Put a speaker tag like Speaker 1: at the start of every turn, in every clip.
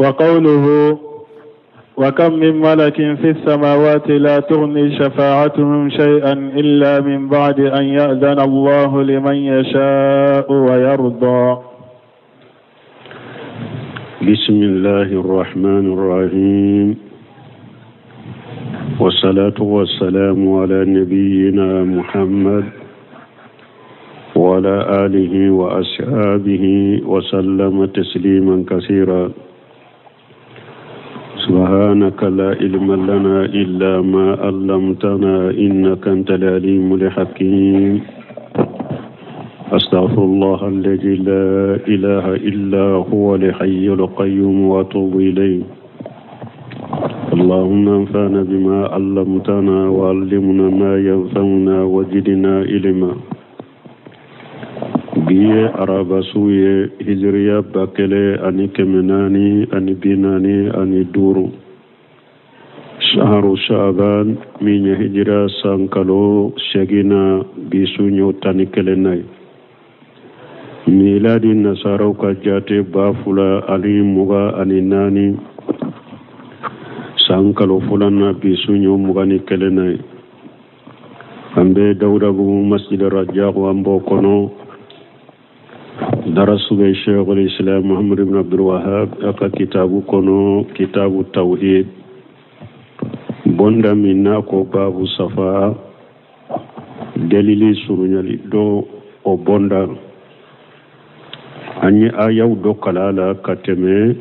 Speaker 1: وقوله وكم من ملك في السماوات لا تغني شفاعتهم شيئا إلا من بعد أن يأذن الله لمن يشاء ويرضى.
Speaker 2: بسم الله الرحمن الرحيم، والصلاة والسلام على نبينا محمد وعلى آله وأصحابه وسلم تسليما كثيرا. سبحانك لا علم لنا إلا ما علمتنا إنك أنت العليم الحكيم. أستغفر الله الذي لا إله إلا هو الحي القيوم وأتوب إليه. اللهم انفعنا بما علمتنا وعلمنا ما ينفعنا وزدنا علما. Bi ye araba su ye, hijiriya 1445, saharu shaban, min ye hijira san kalo seginna, bi su ɲo 11nan ye. Miladi nasaraw ka jate 2024, san kalo fulanna, bi su ɲo 21nan ye. An bɛ Dawudabugu Masjid Rajaku, an b'o kɔnɔ. Darasu bɛ Sheikhul Islam Muhammad ibn Abdul Wahab a ka kitabu kɔnɔ, Kitabu Tawhid, bonda min n'a ko babu safa, delili surunyali dɔ, o bonda. An ye ayaw dɔ kala la ka tɛmɛ.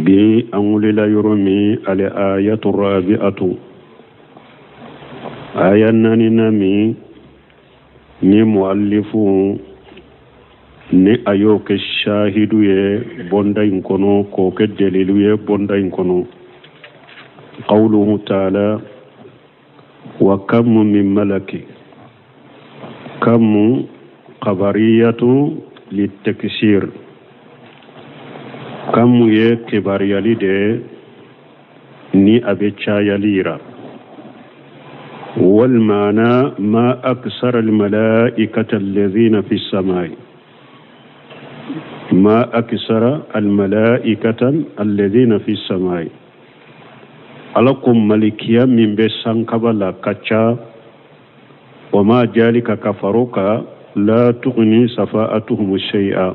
Speaker 2: Bi an wulila yɔrɔ min, al ayatu rabi'atu, aya naaninan min ni muallifu ni a y'o kɛ shahidu ye bonda in kɔnɔ, k'o kɛ dalilu ye bonda in kɔnɔ: qawluhu taala wa kam min malaki. Kamu kabariyatu litaksir, kamu ye kibariyali de ni a bɛ cayali yira. والمعنى ما أكثر الملائكة الذين في السماء، ما أكثر الملائكة الذين في السماء. Ala ko malikiya min bɛ sankaba la ka ca. Wa ma jalika, ka faro ka, la tugni safa'atuhum shay'a,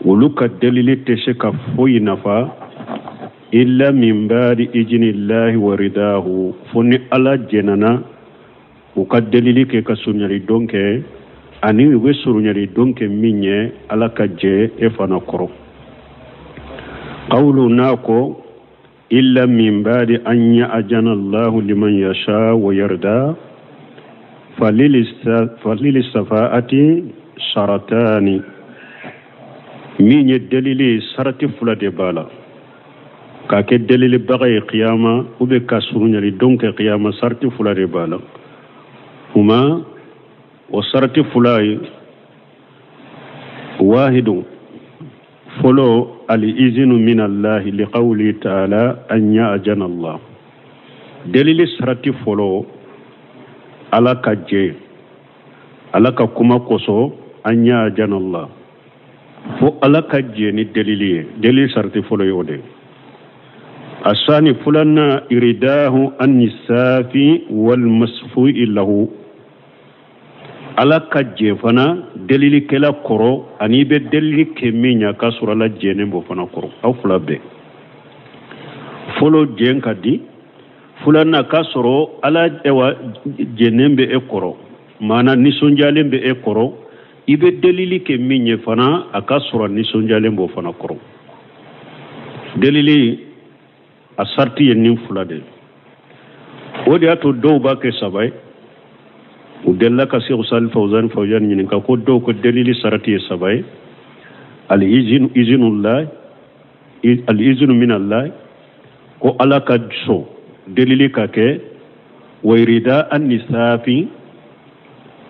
Speaker 2: olu ka delili tɛ se ka foyi nafa, illa min ba'di ijnillahi wa ridahu, fo ni Ala jɛnana u ka delili kɛ, ka surunyali don kɛ, ani u bɛ surunyali don kɛ min ye, Ala ka jɛ e fana kɔrɔ. Qawlu n'a ko illa min ba'di an ya'jana Allahu liman yasha wa yarda, falili safaati saratani. Min ye delili, sarati fila de b'a la k'a kɛ delilibaga ye kiyama ou bien ka surunyali don kɛ kiyama. Sarati fila de b'a la. Huma, o sarati fila ye: wahidu, fɔlɔ, al-izinu min allahi liqawli ta'ala an ya'jana Allah. Delili sarati fɔlɔ, Ala ka jɛ, Ala ka kuma kosɔn, an ya'jana Allah, fo Ala ka jɛ ni delili ye. Delili sarati fɔlɔ y'o de. Asani, fulanna, iridahu an safi wal masfu'i lahu, Ala ka jɛ fana delilikɛla kɔrɔ, ani i bɛ delili kɛ min ɲɛ, k'a sɔrɔ Ala jɛnen b'o fana kɔrɔ. Aw fila bɛɛ, fɔlɔ jɛn ka di, filanan k'a sɔrɔ Ala ɛwa jɛnen bɛ e kɔrɔ, maana nisɔndiyalen bɛ e kɔrɔ. I bɛ delili kɛ min ye fana, a ka sɔrɔ nisɔndiyalen b'o fana kɔrɔ. Delili a sariti ye nin fila de ye. O de y'a to dɔw b'a kɛ saba ye. U delila ka Seku Sali Fawzani Fawzani ɲininka ko dɔw ko delili sarati ye saba ye: al izinullah, al izinu min Allah, ko Ala ka sɔn delili ka kɛ, wa irida an nisafi,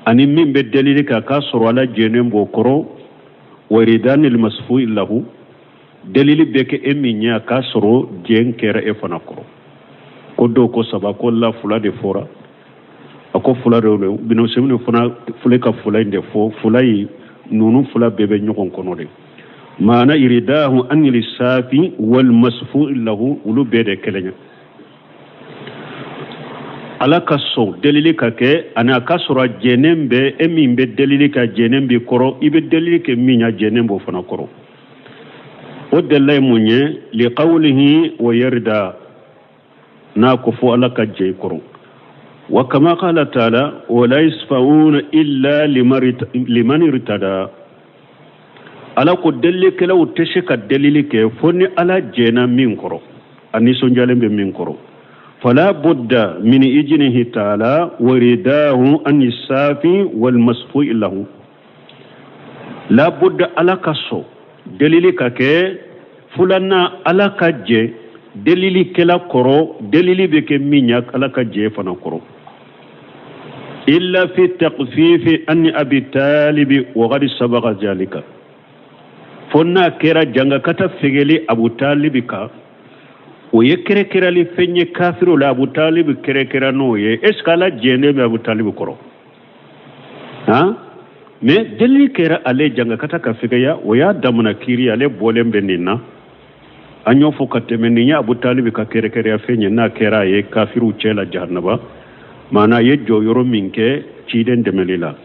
Speaker 2: ani min bɛ delili kɛ, k'a sɔrɔ Ala jɛnen b'o kɔrɔ, wa irida nil masfu lahu, delili bɛ kɛ e min ye, a k'a sɔrɔ jɛn kɛra e fana kɔrɔ. Ko dɔw ko saba, ko la fila de fɔra. A ko fila de don. Bin Usaymin fana filɛ ka fila in de fɔ. Fila in ninnu fila bɛɛ bɛ ɲɔgɔn kɔnɔ de. Maana iridahu anil safi wal masfu lahu, olu bɛɛ de kelen ye. Ala ka sɔn delili ka kɛ ani a ka sɔrɔ a jɛnen bɛ e min bɛ delili kɛ, jɛnen b'i kɔrɔ, i bɛ delili kɛ min ya, jɛnen b'o fana kɔrɔ. O delila ye mun ye? Liqawlihi wa yarda, n'a ko fo Ala ka jɛ i kɔrɔ. Wa kama qala taala wala yasfa'una illa liman irtada. Ala ko delilikɛlaw tɛ se ka delili kɛ fo ni Ala jɛnna min kɔrɔ, a nisɔndiyalen bɛ min kɔrɔ. Fala budda min ijnihi taala wa ridahu an safi wal masfu'i lahu. La budda Ala ka sɔn delili ka kɛ, filanan Ala ka jɛ delilikɛla kɔrɔ, delili bɛ kɛ min ya, Ala ka jɛ fana kɔrɔ. Illa fi taqfifi an abi talibi wa qad sabaqa zalika. Fo n'a kɛra jangakata fegeli Abu Talibi kan, o ye kɛrɛkɛrɛli fɛn ye kafiriw la. Abu Talibi kɛrɛkɛrɛ n'o ye, est ce que Ala jɛnnen bɛ Abu Talibi kɔrɔ? Han, mais delili kɛra ale jangakata ka fɛgɛya, o y'a damana kiiri, ale bɔlen bɛ nin na. An y'o fɔ ka tɛmɛ, nin ye Abu Talibi ka kɛrɛkɛrɛya fɛn ye, n'a kɛra a ye kafiriw cɛ la jahanaba, maana a ye jɔyɔrɔ min kɛ ciden dɛmɛli la.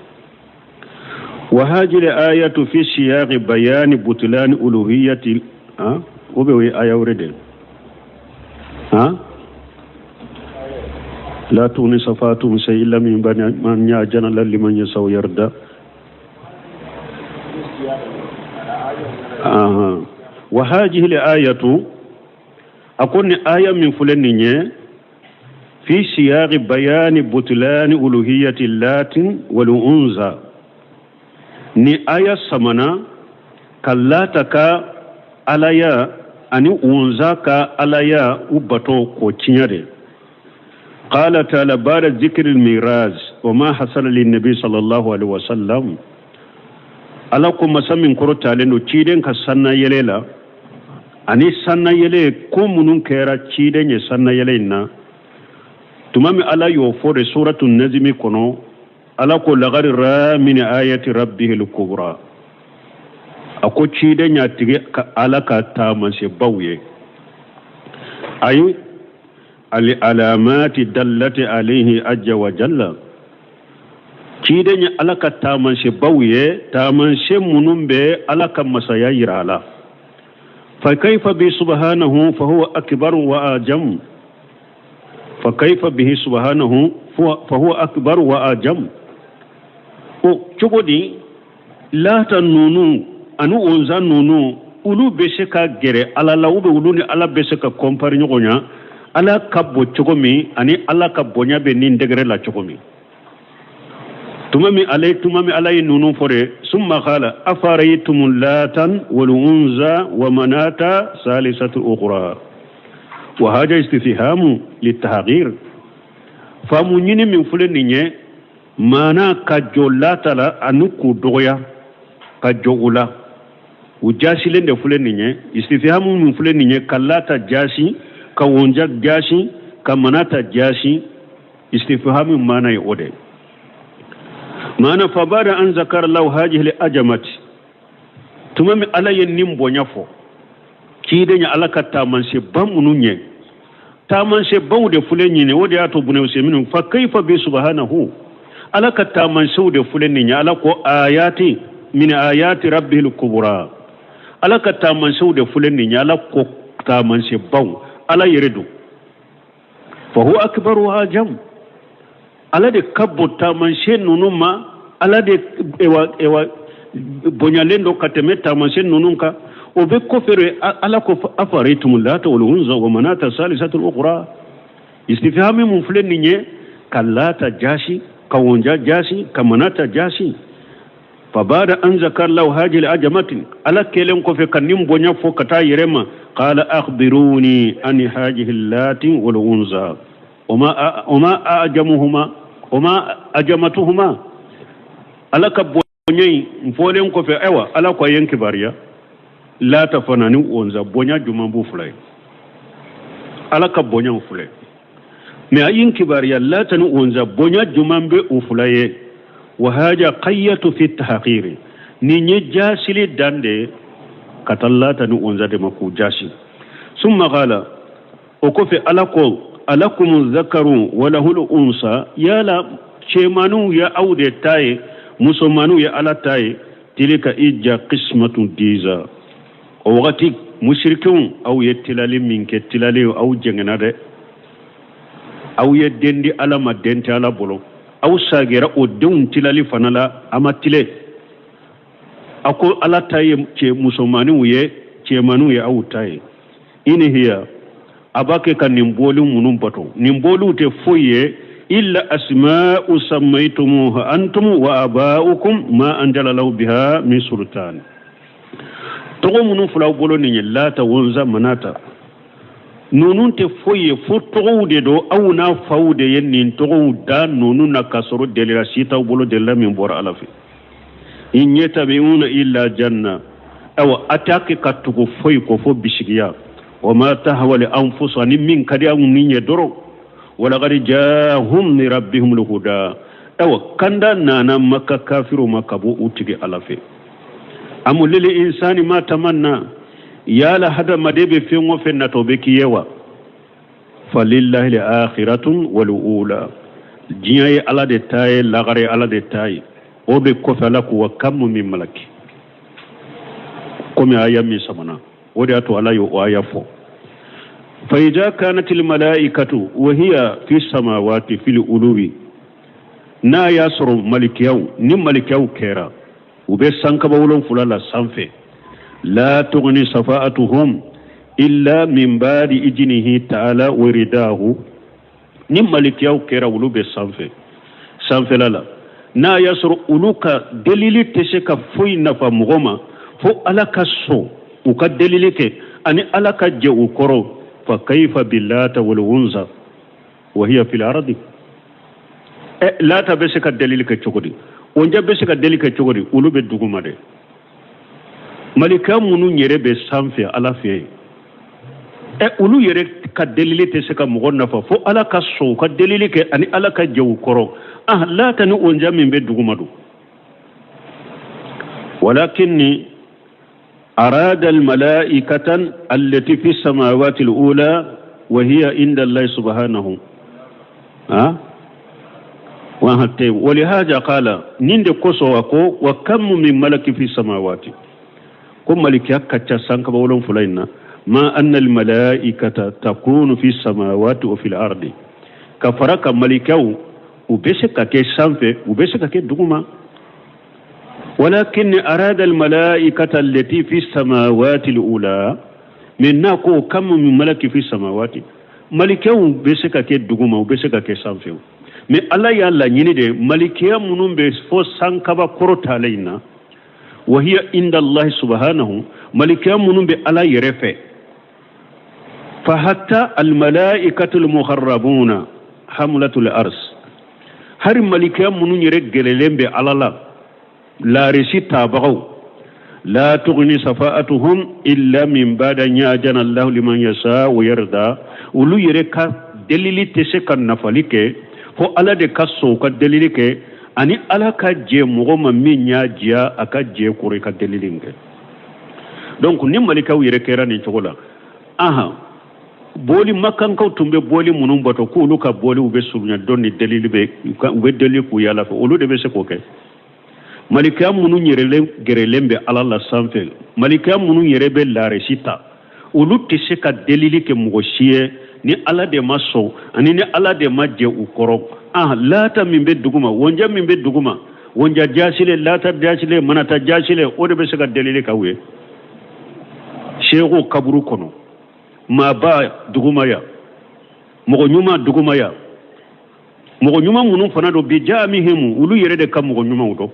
Speaker 2: Wa hajil ayatu fi siyaqi bayani butulani uluhiyati, o bɛ o ye aya wɛrɛ de, han, la tughni safatuhum shay illa min ba'di man ya'jana liman yasau yarda. Wa hajihi ayatu, a ko ni aya min filɛ nin ye, fi siyaqi bayani butulani uluhiyati latin wal unza, ni aya samana ka Lata ka alaya ani unza ka alaya u bato ko tiɲɛ de. Qala ta'ala ba'da dhikri al-miraz wa ma hasala lin-nabi sallallahu alaihi wasallam. Ala ko masa min kɔrɔtalen don ciden ka sanna yɛlɛ la, ani sanna yɛlɛ ko minnu kɛra ciden ye sanna yɛlɛ in na, tuma min Ala y'o fɔ de suratu Nazimi kɔnɔ, Ala ko laqad ra'a min ayati rabbihil kubra, a ko ciden y'a tigɛ ka Ala ka taamasiyɛnbaw ye. Ayi al alamati dallati alayhi ajja wa jalla, ciden ye Ala ka taamasiyɛnbaw ye, taamasiyɛn minnu bɛ Ala ka masaya yira a la. Fa kayfa bi subhanahu fa huwa akbar wa ajam, fa kayfa bihi subhanahu fa huwa akbar wa ajam. O cogo di Lata nunu ani Onza nunu olu bɛ se ka gɛrɛ Ala la, ou bien olu ni Ala bɛ se ka comparer ɲɔgɔn ɲa, Ala ka bon cogo min ani Ala ka bonya bɛ nin degré la cogo min. Tuma min Ala ye nunu fɔ de, summa qala afaraytum latan wal unza wa manata salisatu ukhra, wa haja istifhamu litahqir. Faamu ɲini min filɛ nin ye, maana ka jɔ Lata la ani k'u dɔgɔya ka jɔ u la, u jaasilen de filɛ nin ye. Istifhamu min filɛ nin ye, ka Lata jaasi, ka Unza jaasi, ka Manata jaasi, istifhamu maana ye o de. Maana fa bada an zakara lahu hajihi ajamati, tuma min Ala ye nin bonya fɔ ciden ye Ala ka taamasiyɛnba minnu ye, taamasiyɛnbaw de filɛ nin ye, o de y'a to bunɛ minnu fa kayfa bi subhanahu, Ala ka taamasiyɛnw de filɛ nin ye. Ala ko ayati min ayati rabbihil kubra, Ala ka taamasiyɛnw de filɛ nin ye, Ala ko taamasiyɛnbaw, Ala yɛrɛ don. Fa huwa akbaru wa ajam, Ala de ka bon taamasiyɛn ninnu ma, Ala de ewa bonyalen don ka tɛmɛ taamasiyɛn ninnu kan. O bɛ kɔfɛ de, Ala ko afaraytum lata wal unza wa manata salisatul ukhra. Istifhami mun filɛ nin ye, ka Lata jaasi, ka Unza jaasi, ka Manata jaasi. Fa bada an zakara lahu hajil ajamatin, Ala kɛlen kɔfɛ ka nin bonya fɔ ka taa yɛrɛ ma, qala akhbiruni an hajihi lati wal unza wama ajamuhuma wama ajamatuhuma. Ala ka bonya in fɔlen kɔfɛ, ayiwa Ala ko a ye n kibaruya Lata fana ni Unza bonya jumɛn b'u fila ye, Ala ka bonyaw filɛ. Mais a ye n kibaruya Lata ni Unza bonya jumɛn bɛ u fila ye. Wa haja qayyatu fi tahqiri, nin ye jaasili dan de ye. ka taa Lata ni Unza de ma k'u jasi. Summa qala, o kɔfɛ Ala ko alakumu zakaru wa lahul unsa, yala cɛmaninw ye aw de ta ye, musomaninw ye Ala ta ye. Tilika ija qismatun diza. O wagati musirikiw, aw ye tilali min kɛ, tilali aw jɛngɛnna dɛ. Aw ye den di Ala ma, den tɛ Ala bolo. Aw sagira o denw tilali fana la, a ma tile. A ko Ala ta ye cɛ musomaninw ye, cɛmaninw ye aw ta ye. In hiya, a b'a kɛ ka nin boli minnu bato, nin boliw tɛ foyi ye illa asma'u sammaytumuha antum wa aba'ukum ma anzala lahu biha min sultan. Tɔgɔ minnu filɛ aw bolo nin ye, Lata, Wonza, Manata, ninnu tɛ foyi ye fo tɔgɔw de don. Aw n'a faw de ye nin tɔgɔw da ninnu na k'a sɔrɔ delila si t'aw bolo, delila min bɔra Ala fɛ. In yatabi'una illa janna, awa a t'a kɛ ka tugu foyi kɔ fo bisigiya. Wa ma tahwa li anfus, ani min ka di aw ni ye dɔrɔn. Walaqad jahum min rabbihim lhuda, awa kanda nana Maka kafiru ma ka bɔ u tigi Ala fɛ. Amu lil insani ma tamanna, yala hadamaden bɛ fɛn o fɛn natɔ bɛ k'i ye wa? Falillahi al-akhiratun wal ula, diɲɛ ye Ala de ta ye, lagare ye Ala de ta ye. O de kɔfɛ Ala ko wa kam min malaki, komi aya min samana, o de y'a to Ala y'o aya fɔ. Fa idha kanat al malaikatu wa hiya fi samawati fil uluwi, n'a y'a sɔrɔ malikiyaw ni malikiyaw kɛra u bɛ sankaba 7 la sanfɛ, la tughni safa'atuhum illa min ba'di ijnihi ta'ala wa ridahu. Ni malikiyaw kɛra olu bɛ sanfɛ, sanfɛla la, n'a y'a sɔrɔ olu ka delili tɛ se ka foyi nafa mɔgɔ ma fo Ala ka sɔn u ka delili kɛ ani Ala ka jɛ u kɔrɔ. Fa kayfa billata wal unza wa hiya fil ardi. Lata bɛ se ka delili kɛ cogo di? Onja bɛ se ka delili kɛ cogo di? Olu bɛ duguma dɛ. Malika minnu yɛrɛ bɛ sanfɛ Ala fɛ yen, olu yɛrɛ ka delili tɛ se ka mɔgɔ nafa fo Ala ka sɔn u ka delili kɛ ani Ala ka jɛ u kɔrɔ. Lata ni onja min bɛ duguma don. Walakinni arada almalaikatan allati fi samawati alula wa hiya inda Allahi subhanahu. Wa hatta walihaja qala, nin de kosɔn a ko wa kam min malaki fi samawati, ko malikiya ka ca sankaba 7 in na. Ma anna almalaikata takunu fi samawati wa fil ardi, ka fara ka malikaw u bɛ se ka kɛ sanfɛ, u bɛ se ka kɛ duguma. Walakin arada almalaikata allati fi samawati alula, mais n'a ko kam min malaki fi samawati, malikaw bɛ se ka kɛ duguma, u bɛ se ka kɛ sanfɛ. Mais Ala y'a laɲini de malikiya minnu bɛ fo sankaba kɔrɔ talen in na, wa hiya inda Allahi subhanahu, malikiya minnu bɛ Ala yɛrɛ fɛ. Fa hatta almalaikatu almuqarrabuna hamlatul ars, hari malikiya minnu yɛrɛ gɛlɛlen bɛ Ala la, laarisi tabagaw, la tughni safa'atuhum illa min ba'da ya'jana Allahu liman yasha wa yarda, olu yɛrɛ ka delili tɛ se ka nafali kɛ fo Ala de ka sɔn u ka delili kɛ ani Ala ka jɛ mɔgɔ ma min y'a diya a ka jɛ kɔrɔ i ka delili kɛ. Donc ni malikaw yɛrɛ kɛra nin cogo la, boli makankaw tun bɛ boli minnu bato k'olu ka boliw bɛ surunya dɔn ni delili bɛ, u bɛ delili k'u yala fɛ, olu de bɛ se k'o kɛ. Malikiya minnu yɛrɛ gɛrɛlen bɛ Ala la sanfɛ, malikiya minnu yɛrɛ bɛ laarisi ta, olu tɛ se ka delili kɛ mɔgɔ si ye ni Ala de ma sɔn ani ni Ala de ma jɛ u kɔrɔ. Lata min bɛ duguma, wonja min bɛ duguma, wonja jaasile, lata jaasile, manata jaasile, o de bɛ se ka delili k'aw ye. Seeku kaburu kɔnɔ, maaba duguma ya, mɔgɔ ɲuman duguma ya, mɔgɔ ɲuman minnu fana don bi jaamihim, olu yɛrɛ de ka mɔgɔ ɲumanw dɔn.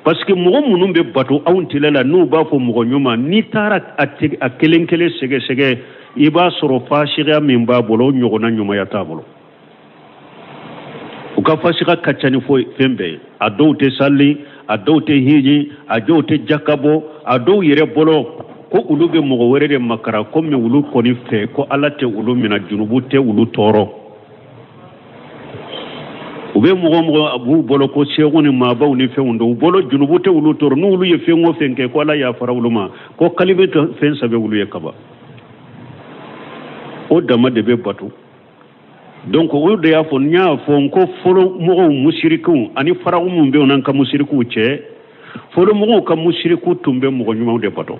Speaker 2: Parce que mɔgɔ minnu bɛ bato anw tile la n'u b'a fɔ mɔgɔ ɲuman, n'i taara a kelen kelen sɛgɛsɛgɛ, i b'a sɔrɔ fasiya min b'a bolo o ɲɔgɔnna ɲumanya t'a bolo. U ka fasiya ka ca ni foyi fɛn bɛɛ ye. A dɔw tɛ sali, a dɔw tɛ hiji, a dɔw tɛ jakabɔ, a dɔw yɛrɛ bolo ko olu bɛ mɔgɔ wɛrɛ de makara komi olu kɔni fɛ ko Ala tɛ olu minɛ, junubu tɛ olu tɔɔrɔ. U bɛ mɔgɔ o mɔgɔ b'u bolo ko seku ni maabaw ni fɛnw don u bolo junubu tɛ olu tɔɔrɔ n'olu ye fɛn o fɛn kɛ ko ala yafara olu ma ko kalime tɛ fɛn sɛbɛn olu ye kaban o dama de bɛ bato donc olu de y'a fɔ n y'a fɔ n ko fɔlɔ mɔgɔw musirikiw ani faraku min bɛ n'an ka musirikiw cɛ fɔlɔ mɔgɔw ka musirikiw tun bɛ mɔgɔ ɲumanw de bato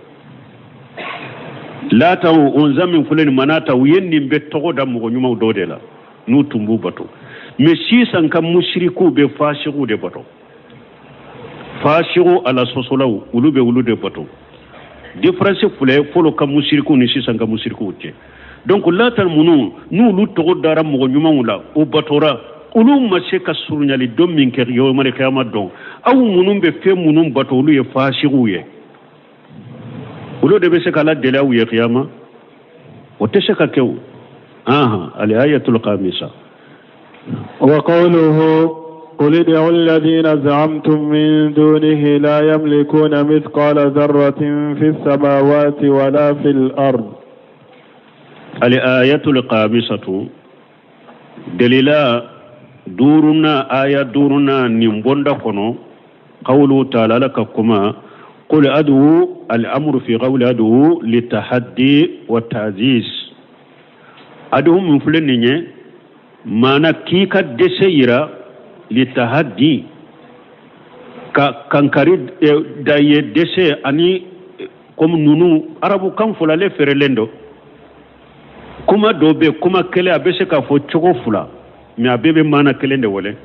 Speaker 2: lata o uza min filɛ nin manata u ye nin bɛɛ tɔgɔ da mɔgɔ ɲumanw dɔw de la n'u tun b'u bato mais sisan ka musirikiw bɛ fasigiw de bato fasigiw ala sɔsɔlaw olu bɛ olu de bato différence filɛ fɔlɔ ka musirikiw ni sisan ka musirikiw cɛ donc lata minnu n'olu tɔgɔ dara mɔgɔ ɲumanw la o batora olu ma se ka surunyali don min kɛ yawmal kiyama don aw minnu bɛ fɛn minnu bato olu ye fasigiw ye olu de bɛ se ka ala deli aw ye kiyama o tɛ se ka kɛ o ahan al-ayatul khamisa
Speaker 1: wa qawluhu قل ادعوا الذين زعمتم من دونه لا يملكون مثقال ذرة في السماوات ولا في الأرض
Speaker 2: الآية الخامسة دليلا دورنا آية دورنا نمبوندا كونو قوله تعالى لك كما قل أدعو الأمر في قول أدعو للتحدي والتعزيز أدعو من فلن maana k'i ka dɛsɛ yira litahadi ka kankari da ye dɛsɛ ani komi ninnu arabu kan fɔla ale fɛrɛlen don kuma dɔ bɛ kuma kelen a bɛ se k'a fɔ cogo fila mais a bɛɛ bɛ maana kelen de wele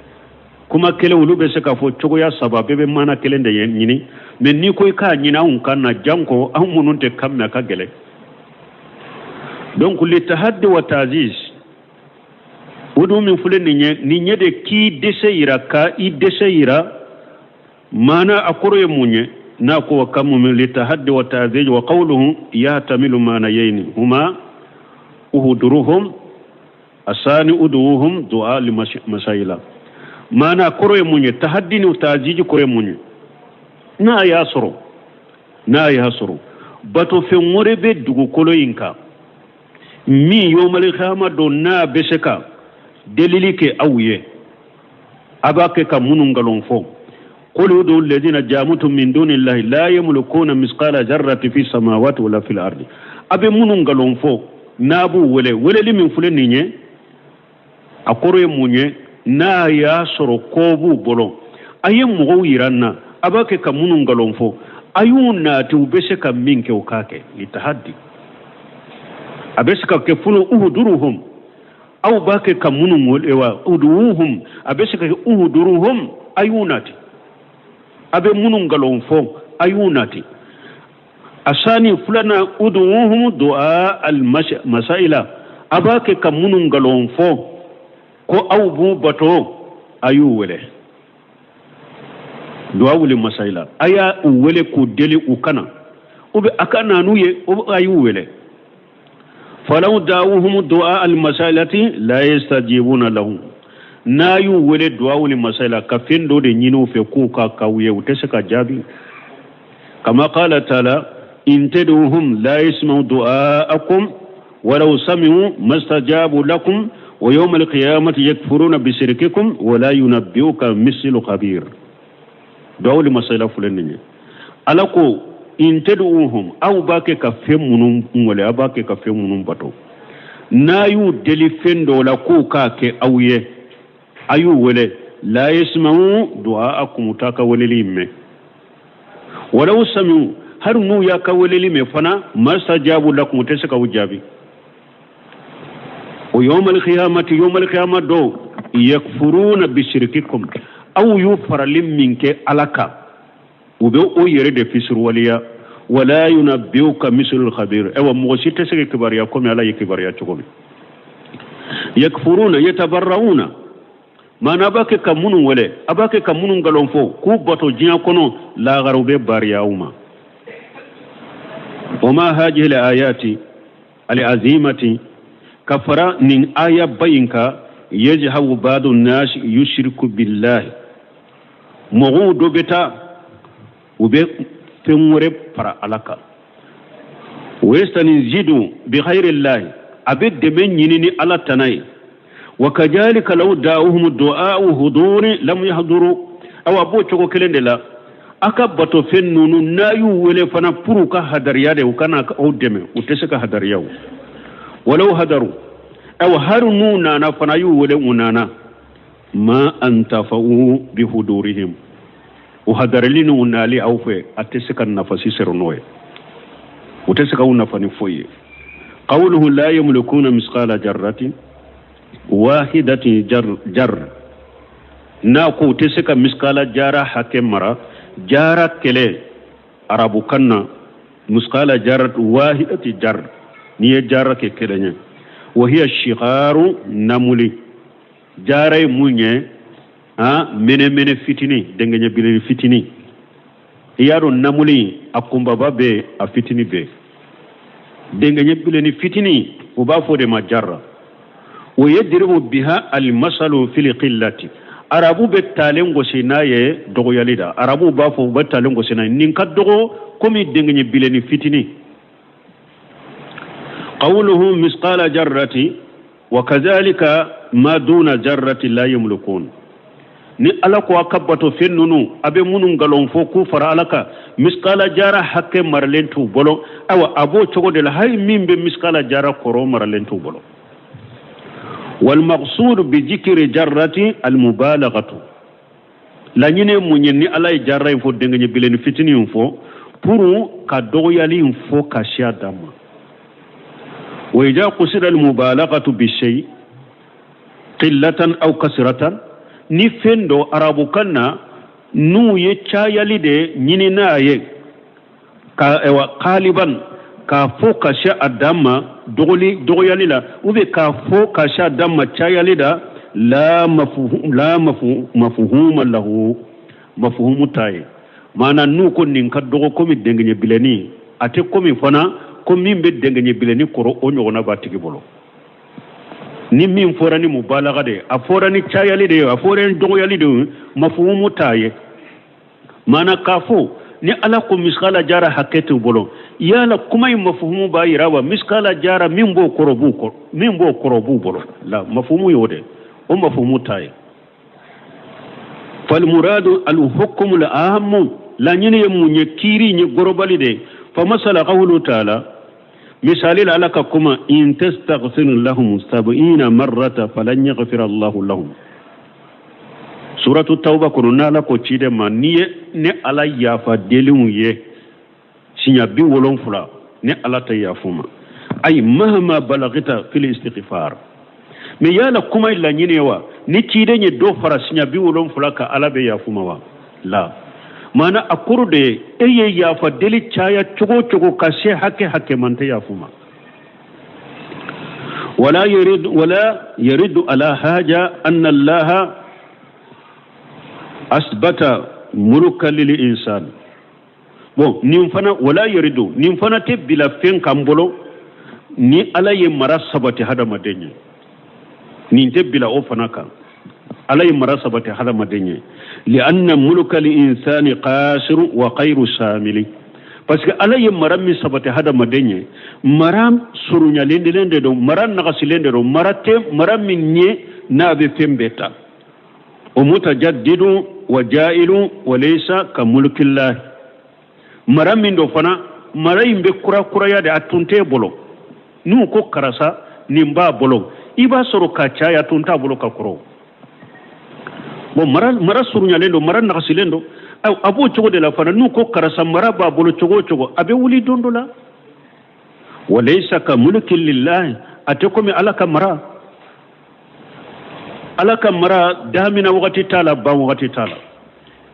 Speaker 2: kuma kelen olu bɛ se k'a fɔ cogoya saba a bɛɛ bɛ maana kelen de ɲini mais n'i ko i k'a ɲini anw kan na janko anw minnu tɛ kan mɛn a ka gɛlɛn donc litahadi wa taziz o dun min filɛ nin ye nin ye de k'i dɛsɛ yira ka i dɛsɛ yira maana a kɔrɔ ye mun ye n'a ko wa kamu min litahaddi wa ta'zij wa qawluhu yahtamilu maanayayni huma uhuduruhum asani uduhum du'a li masayila maana a kɔrɔ ye mun ye tahaddi ni ta'zij kɔrɔ ye mun ye n'a y'a sɔrɔ n'a y'a sɔrɔ batofɛn wɛrɛ bɛ dugukolo in kan min yomali kiyama don n'a bɛ se ka delili kɛ aw ye a b'a kɛ ka minnu nkalon fɔ qul udu alladhina zaamtum min dunillahi la yamlikuna misqala zarrati fi samawati wala fil ardi a bɛ minnu nkalon fɔ n'a b'u wele weleli min filɛ nin ye a kɔrɔ ye mun ye n'a y'a sɔrɔ ko b'u bolo a ye mɔgɔw yira n na a b'a kɛ ka minnu nkalon fɔ a y'u nati u bɛ se ka min kɛ u k'a kɛ litahadi a bɛ se ka kɛ fɔlɔ uhuduruhum aw b'a kɛ ka minnu wele wa uduhum a bɛ se ka kɛ uhuduruhum a y'u nati a bɛ minnu nkalon fɔ a y'u nati asani filanan uduhum du'a al masaila a b'a kɛ ka minnu nkalon fɔ ko aw b'u bato a y'u wele du'a wuli masaila a y'a u wele k'u deli u ka na u bɛ a ka na n'u ye a y'u wele falaw da'uhum du'a al masailati la yastajibuna lahum n'a y'u wele du'a wuli masaila ka fɛn dɔ de ɲini u fɛ k'u ka k'aw ye u tɛ se ka jaabi kama qala ta'ala in tad'uhum la yasma'u du'aakum walaw sami'u mastajabu lakum wa yawma alqiyamati yakfuruna bisirkikum wa la yunabbi'uka mislu khabir du'a wuli masaila filɛ nin ye ala ko in tad'uhum aw b'a kɛ ka fɛn minnu wele aw b'a kɛ ka fɛn minnu bato n'a y'u deli fɛn dɔw la k'u k'a kɛ aw ye a y'u wele la yasma'u du'aakum u t'a ka weleli mɛn walaw sami'u hali n'u y'a ka weleli mɛn fana mastajabu lakum u tɛ se k'aw jaabi o yawmal qiyamati yawmal qiyama don yakfuruna bishirkikum aw y'u farali min kɛ ala kan u bɛ o yɛrɛ de fisiriwaleya wala yunabbi'uka mislul khabir ayiwa mɔgɔ si tɛ se ka kibaruya komi ala ye kibaruya cogo min yakfuruna yatabarrauna maana a b'a kɛ ka minnu wele a b'a kɛ ka minnu nkalon fɔ k'u bato diɲɛ kɔnɔ lahara u bɛ bariya aw ma wa ma hajihi ayati al-azimati ka fara nin aya ba in kan yajhabu ba'du nas yushriku billahi mɔgɔw dɔ bɛ taa u bɛ fɛn wɛrɛ fara ala kan wa yastanjidu bi ghayrillahi a bɛ dɛmɛ ɲini ni ala tana ye Wa kazalika law da'uhum du'a'u huduri lam yahduru. Awa, b'o cogo kelen de la, a ka batofɛn ninnu, n'a y'u wele fana pour u ka hadariya de, u kana aw dɛmɛ, u tɛ se ka hadariya. O walaw hadaru, awa, hari n'u nana fana, y'u wele, u nana, ma antafa'u bi hudurihim, u hadarili n'u nali aw fɛ, a tɛ se ka nafa si sɔrɔ n'o ye, u tɛ se k'aw nafa ni foyi ye. Qawluhu la yamlikuna misqala jarratin wahidatin jar jar, n'a ko u tɛ se ka miskala jara hakɛ mara. Jara kɛlɛ arabukan na, miskala jara wahidati jar, n'i ye jara kɛ kelen ye, wa hiya shigaru namuli. Jara ye mun ye? A mɛnɛmɛnɛ fitini, dɛngɛɲɛ bilenni fitini. I y'a dɔn, namuli a kunbaba bɛ, a fitini bɛ, dɛngɛɲɛ bilenni fitini, u b'a fɔ de ma jara. O yadribu biha almasalu fil qillati, arabu bɛ talen gosi n'a ye dɔgɔyali da. Arabu b'a fɔ, u bɛ talen gosi n'a ye, nin ka dɔgɔ komi dɛngɛɲɛ bilenni fitini. Qawluhu misqala jarrati wa kazalika ma duna jarrati la yamlikun. Ni Ala ko a ka bato fɛn ninnu, a bɛ minnu nkalon fɔ k'u fara Ala kan, miskala jara hakɛ maralen t'u bolo, ayiwa, a b'o cogo de la, hali min bɛ miskala jara kɔrɔ maralen t'u bolo. Walmaqsudu bi zikri jarrati almubalaghatu, laɲini ye mun ye ni Ala ye jara in fɔ, dɛngɛɲɛ bilenni fitinin in fɔ, pour ka dɔgɔyali in fɔ ka siya dan ma. Wa idha qusida almubalaghatu bi shay qillatan aw kasratan, ni fɛn dɔ arabukan na n'u ye cayali de ɲini n'a ye ka, ayiwa, kaliban k'a fɔ ka se a dan ma dɔgɔli dɔgɔyali la, ou bien k'a fɔ ka se a dan ma cayali la, la mafuhum la mafuhuma lahu, mafuhumu t'a ye. Maana n'u ko nin ka dɔgɔ komi dɛngɛɲɛ bilenni, a tɛ komi fana ko min bɛ dɛngɛɲɛ bilenni kɔrɔ, o ɲɔgɔnna b'a tigi bolo. Ni min fɔra ni mubalaga de ye, a fɔra ni cayali de ye, a fɔra ni dɔgɔyali de ye, mafuhumu t'a ye. Maana k'a fɔ ni Ala ko misikala jara hakɛ t'u bolo, yala kuma in mafuhumu b'a yira wa misikala jara min b'o kɔrɔ b'u kɔrɔ, min b'o kɔrɔ b'u bolo la, mafuhumu y'o de, o mafuhumu t'a ye. Falmuradu alhukmu al-ahammu, laɲini ye mun ye? Kiiri ye gorobali de. Fa masala qawlu taala, misali la Ala ka kuma, in tastaghfir lahum sab'ina marrata falan yaghfira Allahu lahum, suratu tawba kɔnɔ, n'Ala ko ciden ma, n'i ye ne Ala yafa deliw ye siɲɛ 70, ne Ala tɛ yafu ma. Ayi mahama balagita fil istighfar. Mais yala kuma in laɲini ye wa ni ciden ye dɔ fara siɲɛ 70 kan, Ala bɛ yafu ma wa? La, maana a kɔrɔ de ye, e ye yafa deli caya cogo o cogo ka se hakɛ hakɛ man, tɛ yafu ma. Wala yuridu wala yuridu ala haja anna Allaha asbata muluka lil insan. Bon, nin fana, wala yuridu, nin fana tɛ bila fɛn kan bolo ni Ala ye mara sabati hadamaden ye, nin tɛ bila o fana kan. Ala ye mara sabati hadamaden ye, lianna muluka li insani qasiru wa khayru samili, parce que Ala ye mara min sabati hadamaden ye, mara surunyalen de don, mara nagasilen de don, mara tɛ mara min ye n'a bɛ fɛn bɛɛ ta. O mutajaddidu wa jailu wa laysa ka mulkillahi. Mara min don fana, mara in bɛ kurakuraya de, a tun t'e bolo. N'u ko karisa nin b'a bolo, i b'a sɔrɔ ka caya, tun t'a bolo ka kɔrɔ. Bon, mara surunyalen don, mara nagasilen don. A b'o cogo de la fana, n'u ko karisa mara b'a bolo cogo o cogo, a bɛ wuli don dɔ la. Walaysa ka mulki lillahi, a tɛ komi Ala ka mara. Ala ka mara damina wagati t'a la, ban wagati t'a la.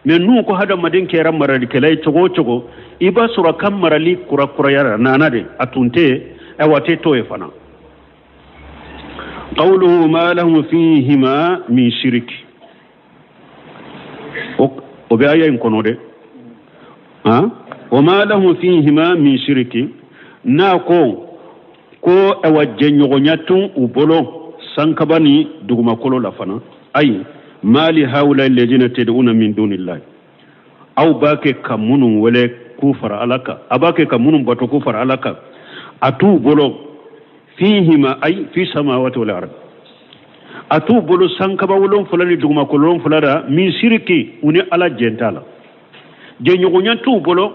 Speaker 2: Mais n'u ko hadamaden kɛra maralikɛla ye cogo o cogo, i b'a sɔrɔ a ka marali kurakurayara nana de, a tun tɛ yen, ayiwa, a tɛ to yen fana. Qawluhu ma lahum fihima min shirik, o bɛ aya in kɔnɔ dɛ. Han, wa ma lahum fihima min shiriki, n'a ko ayiwa, jɛɲɔgɔnya tun u bolo sankaba ni dugumakolo la fana. Ayi ma li haula alladhina tad'una min dunillahi, aw b'a kɛ ka minnu wele k'u fara Ala kan, a b'a kɛ ka minnu bato k'u fara Ala kan, a t'u bolo. Fihima ay fi samawati wal ard. A t'u bolo sankaba wolonfila ni dugumakolo wolonfila la min siriki, u ni Ala jɛn t'a la. Jɛɲɔgɔnya t'u bolo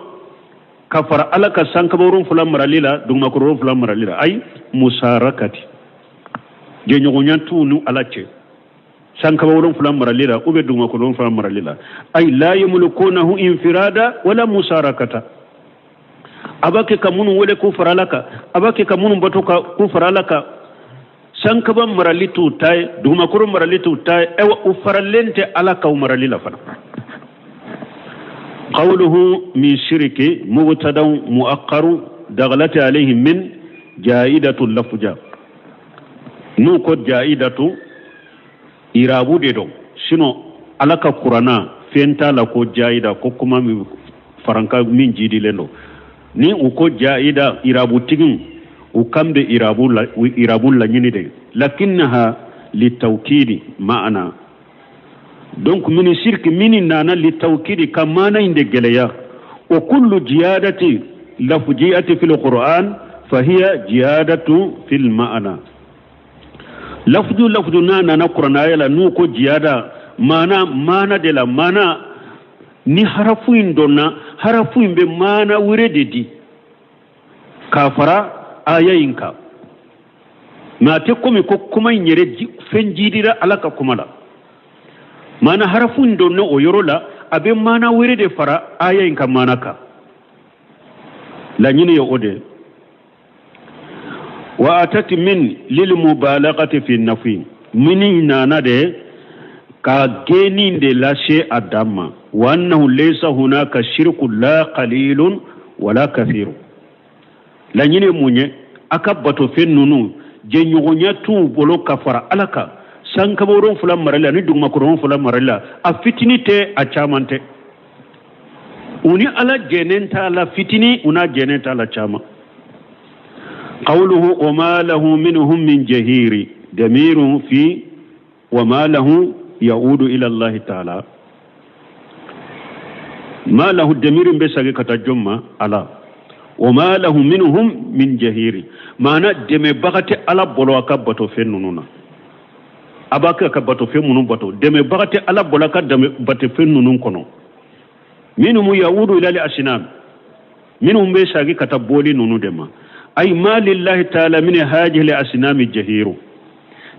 Speaker 2: ka fara Ala ka sankaba wolonfila marali la, dugumakolo wolonfila marali la. Ayi, musarakati, jɛɲɔgɔnya t'u ni Ala cɛ sankaba wolonfila marali la ou bien dugumakolo wolonfila marali la. Ayi, la yamlikunahu infirada wala musarakata. A b'a kɛ ka minnu wele k'u fara Ala kan, a b'a kɛ ka minnu bato ka k'u fara Ala kan. Sankaba marali t'u ta ye, dugumakolo marali t'u ta ye. Ayiwa, u faralen tɛ Ala kan u marali la fana. Qawluhu min shiriki mubtadaun muaqqaru daghalati alayhi min jaidatu lafja. N'u ko jaidatu, irabu de don. Sinon Ala ka kurana fɛn t'a la ko jaida, ko kuma min faranka min jidilen don. Ni u ko jaida, irabutigiw u kan bɛ irabu la, irabu laɲini de, lakinnaha litawkidi ma'ana. Donc min sirki min nana litawkidi, ka maana in de gɛlɛya. Wa kullu jiyadati lafjiyati fil qur'an fahiya jiyadatu fil ma'ana. Lafju lafju n'a nana kuranaya la, n'u ko jiyada, maana maana de la. Maana ni harafu in donna, harafu in bɛ maana wɛrɛ de di k'a fara aya in kan. Mais a tɛ komi ko kuma in yɛrɛ fɛn jidira Ala ka kuma la. Maana harafu in donna o yɔrɔ la, a bɛ maana wɛrɛ de fara aya in ka maana kan. Laɲini ye o de ye. Wa atati min lil mubalagati fi nafi, min nana de ka gɛnni de lase a dan ma. Wa annahu laysa hunaka shirku la qalilun wala kathiru. Laɲini ye mun ye? A ka batofɛn ninnu, jɛɲɔgɔnya t'u bolo ka fara Ala kan sankaba wolonfila marali la ni dugumakolo wolonfila marali la. A fitini tɛ, a caman tɛ. U ni Ala jɛnen t'a la fitini, u n'a jɛnen t'a la caman. Qawluhu wa ma lahu minhum min jahiri damirun fi wa ma lahu yaudu ila Allahi taala. Ma lahu damirin bɛ sagi ka taa jɔn ma? Ala. Wa ma lahu minhum min jahiri, maana dɛmɛbaga tɛ Ala bolo a ka batofɛn ninnu na. A b'a kɛ ka batofɛn minnu bato, dɛmɛbaga tɛ Ala bolo a ka batofɛn ninnu kɔnɔ. Minnu yaudu ila al asnam, minnu bɛ sagi ka taa boli ninnu de ma. Ay ma lillahi taala min hajihi al asnami jahiru,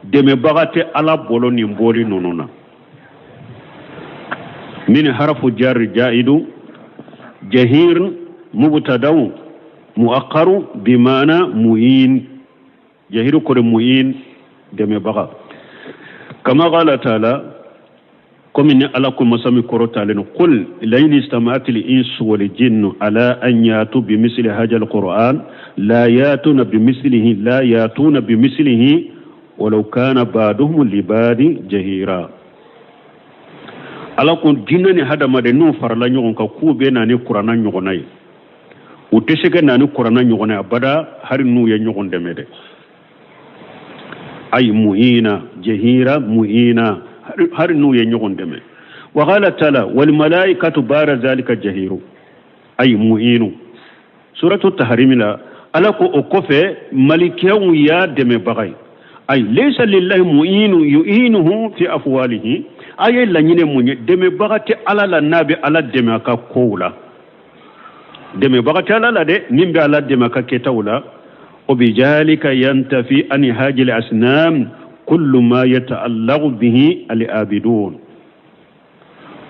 Speaker 2: dɛmɛbaga tɛ Ala bolo nin boli ninnu na. Min harfu jarri jaidu jahir mubtadau muaqqaru bimana mu'in. Jahiru kore mu'in, dɛmɛbaga. Kama qala taala, komi ni Ala ko masa min kɔrɔtalen: qul lain istama'at al insu wal jinnu ala an yatu bimisli hadha al qur'an la yatuna bimislihi la yatuna bimislihi walau kana ba'duhum li ba'di jahira. Ala ko jinɛ ni hadamaden n'u farala ɲɔgɔn kan k'u bɛ na ni kuranna ɲɔgɔnna ye, u tɛ se ka na ni kuranna ɲɔgɔnna ye abada, hali n'u ye ɲɔgɔn dɛmɛ dɛ. Ay mu'ina jahira mu'ina, hali n'u ye ɲɔgɔn dɛmɛ. Wa qala taala wal malaikatu bara zalika jahiru ay mu'inu. Suratu Tahrimi la, Ala ko o kɔfɛ malikiyaw y'a dɛmɛbaga ye. Ay laysa lillahi mu'inu yu'inuhu fi afwalihi. A ye laɲini mun ye? Dɛmɛbaga tɛ Ala la n'a bɛ Ala dɛmɛ a ka kow la. Dɛmɛbaga tɛ Ala la dɛ min bɛ Ala dɛmɛ a ka kɛtaw la. O bijalika yantafi an hajil asnam kullu ma yata'allaqu bihi al-abidun.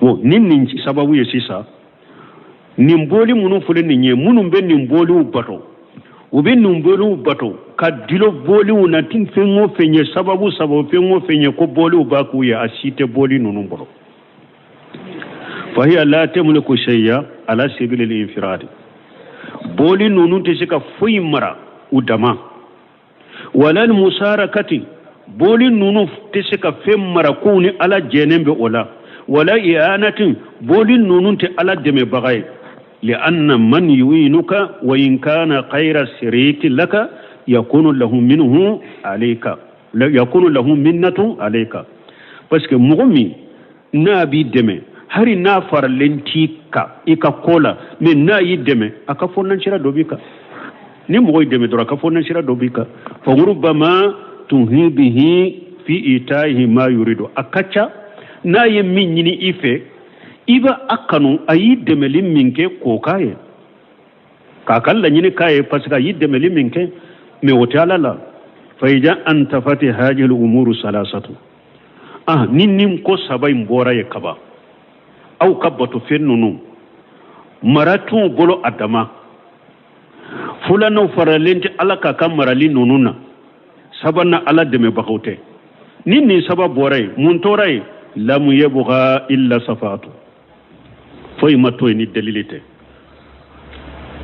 Speaker 2: O ni nin sababu ye sisan, nin boli minnu filɛ nin ye, minnu bɛ nin boliw bato, u bɛ nin boliw bato ka dilo boliw na ti fɛn o fɛn ye, sababu sababu fɛn o fɛn ye ko boliw b'a k'u ye, a si tɛ boli ninnu bolo. Fahiya la tamliku shay'a ala sabili al-infiradi. Boli ninnu tɛ se ka foyi mara u dama. Wala musarakati, boli ninnu tɛ se ka fɛn mara k'u ni Ala jɛnen bɛ o la. Wala i'anatin, boli ninnu tɛ Ala dɛmɛbaga ye. Li'anna man yu'inuka wa in kana khayra siriki laka yakunu lahu minhu alayka yakunu lahu minnatu alayka. Parce que mɔgɔ min n'a b'i dɛmɛ, hali n'a faralen t'i kan i ka ko la, mais n'a y'i dɛmɛ, a ka fɔnansira dɔ b'i kan. Ni mɔgɔ y'i dɛmɛ dɔrɔn, a ka fɔnansira dɔ b'i kan. Fa rubbama tuhibihi. fi itaihi ma yuridu, a ka ca n'a ye min ɲini i fɛ, i b'a a kanu a y'i dɛmɛli min kɛ k'o k'a ye, k'a ka laɲini k'a ye, parce que a y'i dɛmɛli min kɛ. Mais o tɛ Ala la. Fa iza antafati hajil umuru salasatu, ah, ni nin ko saba in bɔra ye kaban, aw ka batofɛn ninnu mara t'u bolo a dama, filanan faralen tɛ Ala k'a ka marali ninnu na, sabanan Ala dɛmɛbagaw tɛ. Ni nin saba bɔra yen, mun tora yen? Lamu yabqa illa safaatu, foyi ma to yen ni delili tɛ.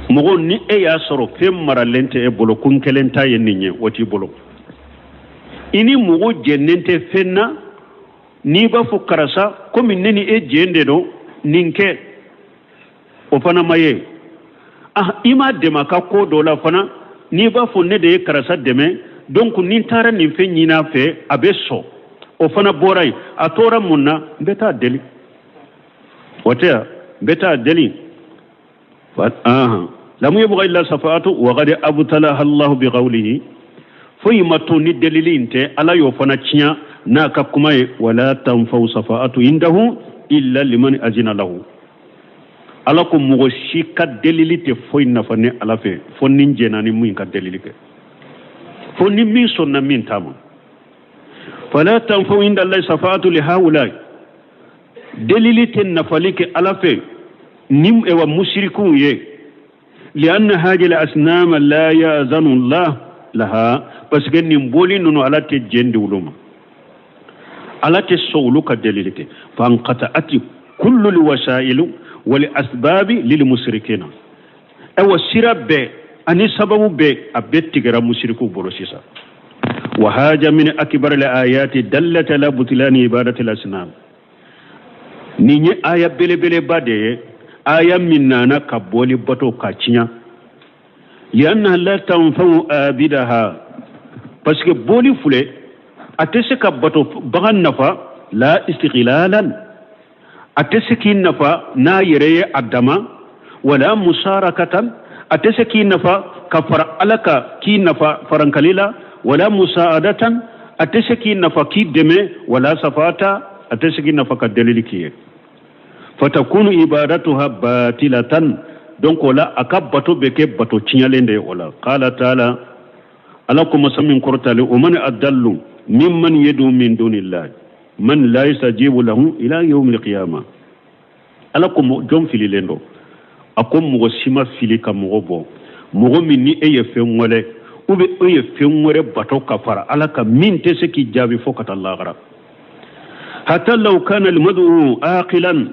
Speaker 2: Mɔgɔ ni e y'a sɔrɔ fɛn maralen tɛ e bolo, kun kelen ta ye nin ye, o t'i bolo. I ni mɔgɔ jɛnnen tɛ fɛn na, n'i b'a fɔ karisa komi ne ni e jɛn de don nin kɛ, o fana ma ye. Ah, i m'a dɛmɛ a ka ko dɔ la fana, n'i b'a fɔ ne de ye karisa dɛmɛ, donc ni n taara nin fɛn ɲini a fɛ, a bɛ sɔn, o fana bɔra yen. A tora mun na? N bɛ taa deli, o tɛ yan, n bɛ taa deli. Lamu yabqa illa safaatu wa qad abtalaha Allahu bi qawlihi, foyi ma to ni delili in tɛ, Ala y'o fana tiɲɛ n'a ka kuma ye, wala tanfa'u safaatu indahu illa liman azina lahu. Ala ko mɔgɔ si ka delili tɛ foyi nafa ne Ala fɛ, fo ni n jɛnna ni min ka delili kɛ, fo ni min sɔnna min ta ma. Fala tanfa'u inda Allahi safaatu li haulai, delili tɛ nafali kɛ Ala fɛ ni ewa musirikuw ye, lianna hajil asnama la yazanu Allah laha, parce que nin boli ninnu Ala tɛ jɛn di olu ma, Ala tɛ sɔn olu ka delili kɛ. Fanqata'ati kullu lwasailu wal asbabi lil musirikina, ayiwa sira bɛɛ ani sababu bɛɛ a bɛɛ tigɛra musirikuw bolo sisan. Wa haja min akbar al ayati dallat ala butlani ibadati al asnam, nin ye aya belebeleba de ye, aya min nana ka boli bato ka tiɲɛ, lianna la tanfa'u abidaha, parce que boli filɛ a tɛ se ka bato bagan nafa, la istiqlalan, a tɛ se k'i nafa n'a yɛrɛ ye a dama, wala musarakatan, a tɛ se k'i nafa ka fara Ala kan k'i nafa farankali la, wala musaadatan, a tɛ se k'i nafa k'i dɛmɛ, wala safata, a tɛ se k'i nafa ka delili k'i ye. Fatakunu ibadatuha batilatan, donc o la a ka bato bɛ kɛ bato tiɲɛlen de ye o la. Qala taala, Ala ko masa min kɔrɔtalen, o man adallu mimman yadu min dunillahi man la yastajibu lahu ila yawmil qiyamah. Ala ko jɔn fililen don? A ko mɔgɔ si ma fili ka mɔgɔ bɔ, mɔgɔ min ni e ye fɛn wɛrɛ ou bien e ye fɛn wɛrɛ bato ka fara Ala kan min tɛ se k'i jaabi fo ka taa lahara. Hatta law kana almad'u aqilan,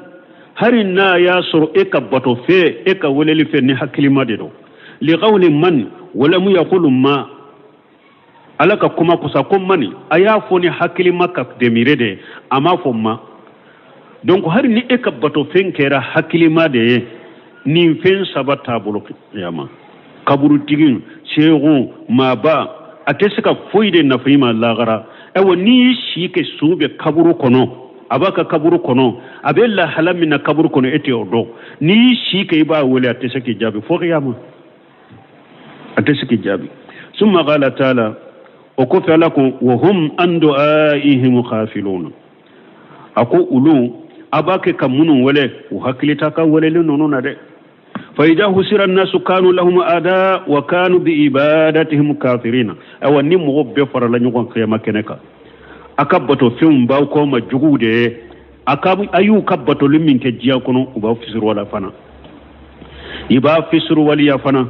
Speaker 2: hari n'a y'a sɔrɔ e ka bato fɛ, e ka weleli fɛ ni hakilima de don, liqawli man walamu yaqulu ma, Ala ka kuma kusa ko mani, a y'a fɔ ni hakilima ka demire de, a m'a fɔ ma. Donc hari ni e ka bato fɛn kɛra hakilima de ye, nin fɛn saba t'a bolo kiyama, kaburutigi, seegu, maaba, a tɛ se ka foyi de nafa i ma lahara. Ayiwa n'i y'i si kɛ su bɛ kaburu kɔnɔ, a b'a ka kaburu kɔnɔ, a bɛ lahala min na kaburu kɔnɔ, e tɛ o dɔn. N'i y'i si kɛ i b'a wele, a tɛ se k'i jaabi fo kiyama, a tɛ se k'i jaabi. Summa qala taala, o kɔfɛ Ala ko wa hum an du'aihim ghafilun, a ko olu a b'a kɛ ka minnu wele, u hakili t'a ka weleli ninnu na dɛ. Fa idha husira nasu kanu lahum ada wa kanu bi ibadatihim kafirina, ayiwa ni mɔgɔ bɛɛ farala ɲɔgɔn kiyama kɛnɛ kan, a ka bato fɛnw b'aw kɔ ma juguw de ye, a ka a y'u ka batoli min kɛ diɲɛ kɔnɔ, u b'aw fisuruwala fana, i b'a fisuruwaleya fana.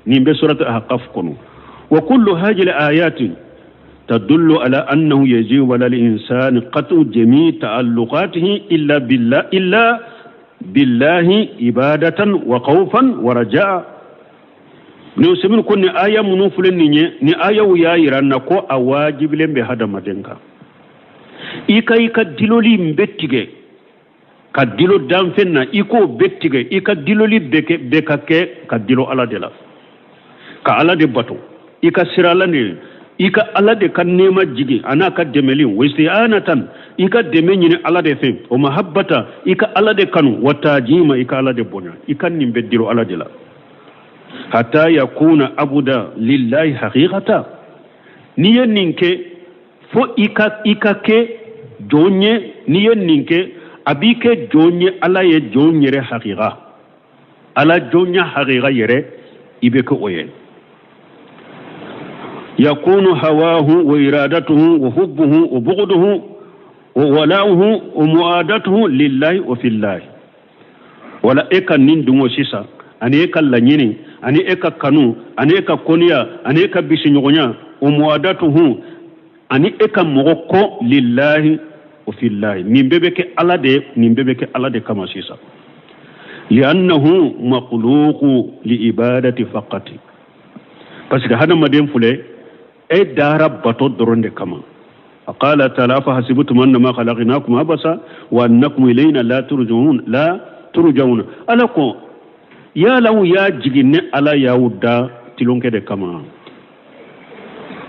Speaker 2: Nin bɛ suratu Ahqaf kɔnɔ. Wa kullu hadhihi al-ayati tadullu ala annahu yajibu ala al-insani qat'u jami' ta'alluqatihi illa billah, illa billahi ibadatan wa khawfan wa raja'a. Ni Usaimin ko ni aya minnu filɛ nin ye, ni ayaw y'a yira n na ko a wajibilen bɛ hadamaden kan, i ka i ka diloli in bɛɛ tigɛ ka dilo danfɛn na, i k'o bɛɛ tigɛ, i ka diloli bɛɛ ka kɛ ka dilo Ala de la, ka Ala de bato, i ka sira Ala de, i ka Ala de ka nɛɛma jigin a n'a ka dɛmɛli, wa isti'anatan, i ka dɛmɛ ɲini Ala de fɛ, o mahabbata, i ka Ala de kanu, wa tajima, i ka Ala de bonya, i ka nin bɛɛ dilo Ala de la, hatta yakuna abuda lillahi haqiqata. N'i ye nin kɛ Fo i ka kɛ jɔn ye. N'i ye nin kɛ, a b'i kɛ jɔn ye Ala ye, jɔn yɛrɛ hakika, Ala jɔnya hakika yɛrɛ, i bɛ kɛ o ye. Yakunu hawahu wa iradatuhu wa hubbuhu wa bughduhu wa wala'uhu wa mu'adatuhu lillahi wa fillahi. Wala e ka nin dungo sisan, ani e ka laɲini, ani e ka kanu, ani e ka koniya, ani e ka bisiɲɔgɔnya, wa mu'adatuhu, ani e ka mɔgɔ kɔn, lillahi wa fillahi, nin bɛɛ bɛ kɛ Ala de, nin bɛɛ bɛ kɛ Ala de kama sisan. Li'annahu makhluqu li ibadati faqati, parce que hadamaden filɛ, e dara bato dɔrɔn de kama. Qala ta'ala afa hasibtum annama khalaqnakum abasa wa annakum ilayna la turja'un, la turja'un. Ala ko yala aw y'a jigi ne Ala y'aw da tilonkɛ de kama,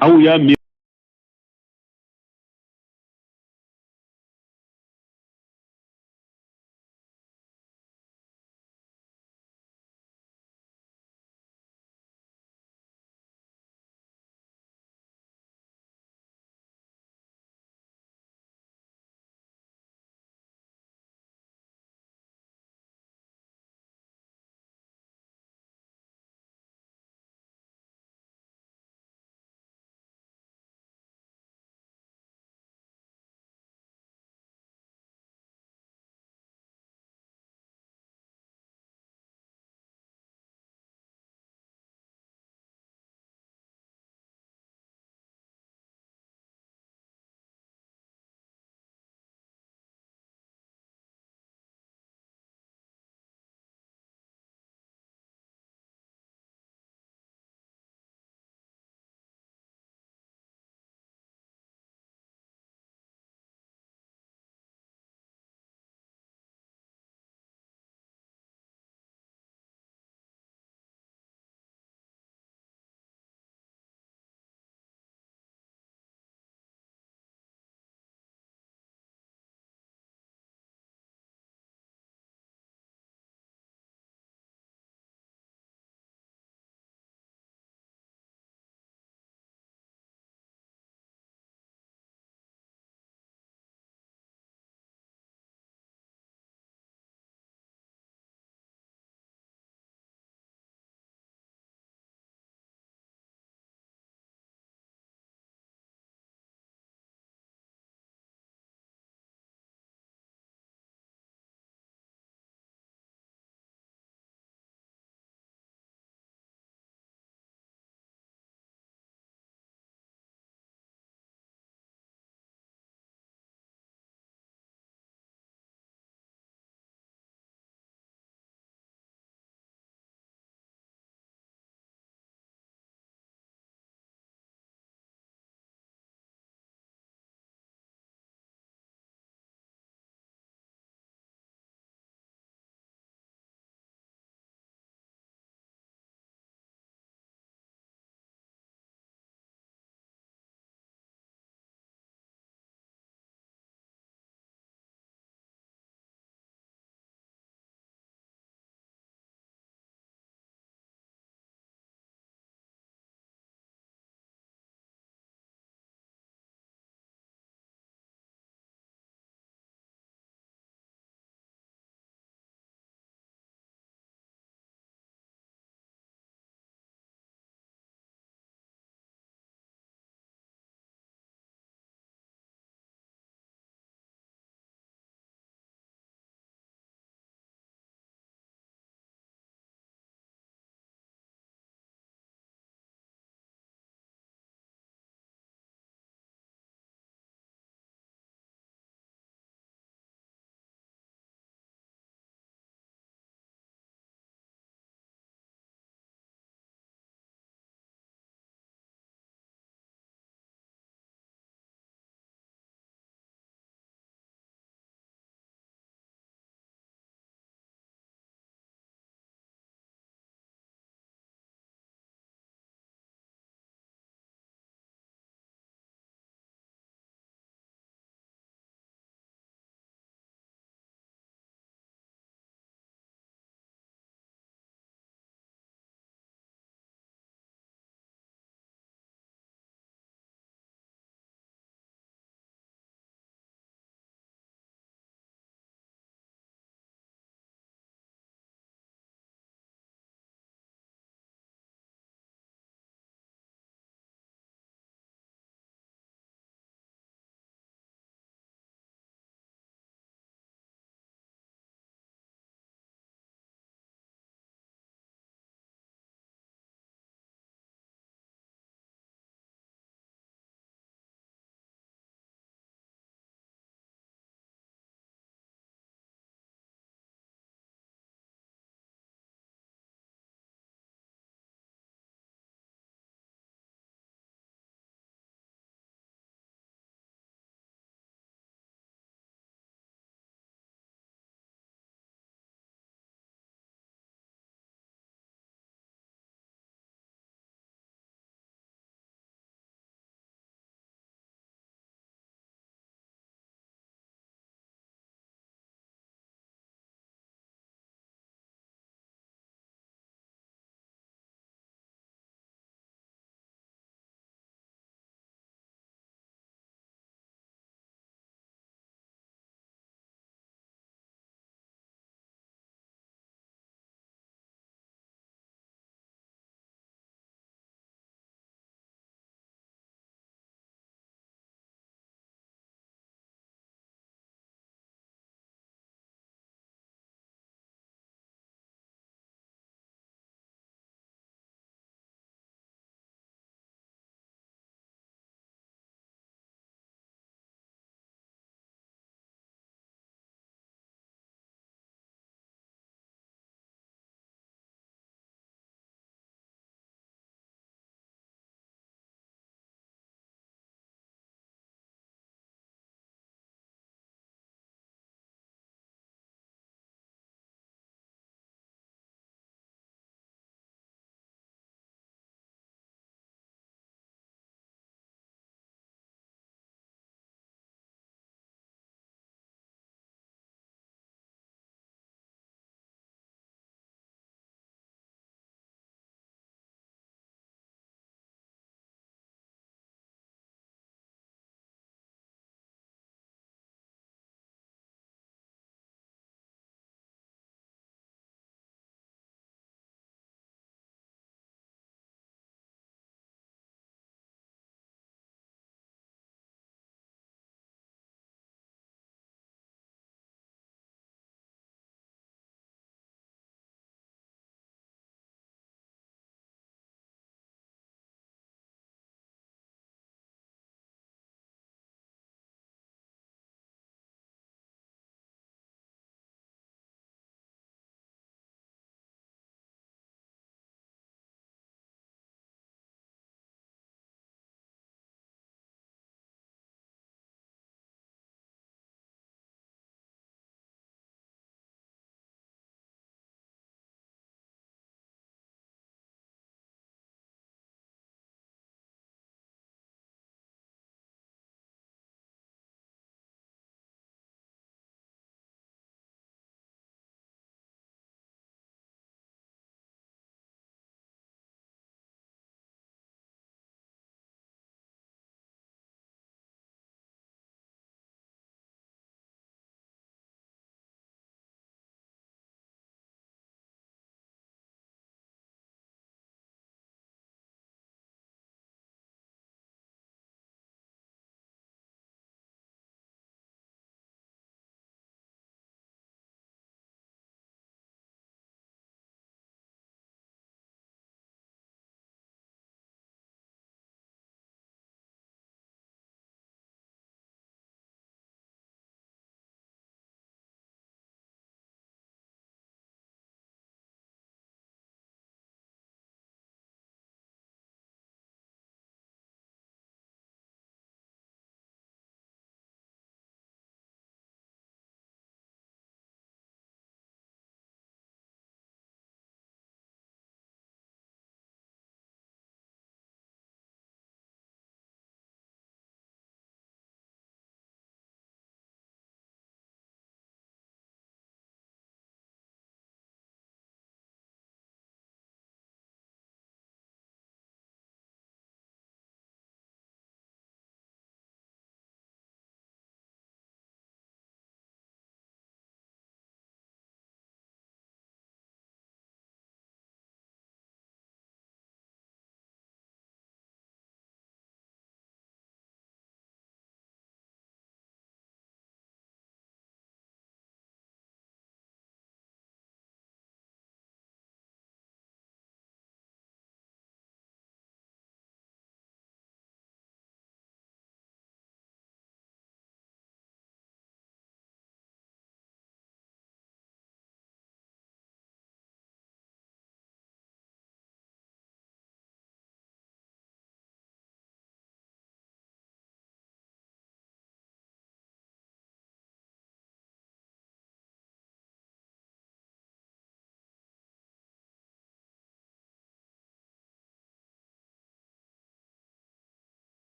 Speaker 2: aw y'a mi